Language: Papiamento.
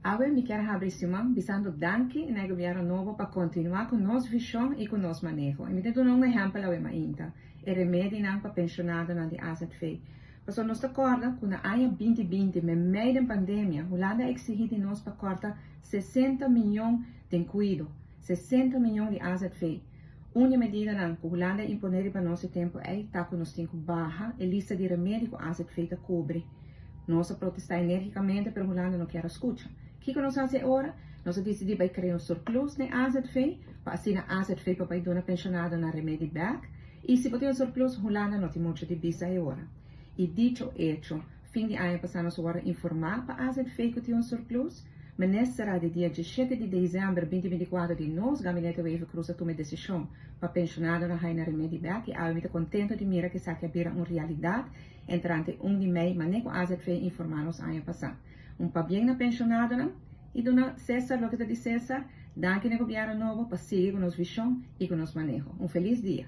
Awe mi kier habri siman bisando danki na e gobierno nobo pa continua cu nos vision y cu nos maneho. Y mi ta duna un ehempel awe mainta, e remedinan pa pensionadonan di azv. Pasobra nos ta corda cu na aña 2020, memey den pandemia, Hulanda a exigi di nos pa corta 60 miyon den cuido, 60 miyon di azv. Un di e medidanan cu Hulanda a impone riba nos e tempo ey ta cu nos tin cu baha e lista di remedi cu azv ta cubri. Nos a protesta energicamente pero Hulanda no kier a scucha. Kico nos a haci e ora? Nos a dicidi bay crea un surplus den azv pa asina azv por bay duna pensionadonan remedi bek y si bo tin un surplus Hulanda no tin mucho di bisa e ora. Y dicho hecho, fin di aña pasa nos a wordo informa pa azv cu tin un surplus. Minister a di dia 17 di december 2024 di nos Gabinete Wever-Croes a tuma e decision pa pensionadonan haya nan remedi bek y awe mi ta contento di mira cu esaki a bira un realidad entrante 1 di mei mane cu azv informa nos aña pasa. Un pabien na pensionadonan y duna Cesar loke ta di Cesar. Danki na e gobierno nobo pa sigui cu nos vision y cu nos maneho. Un feliz dia!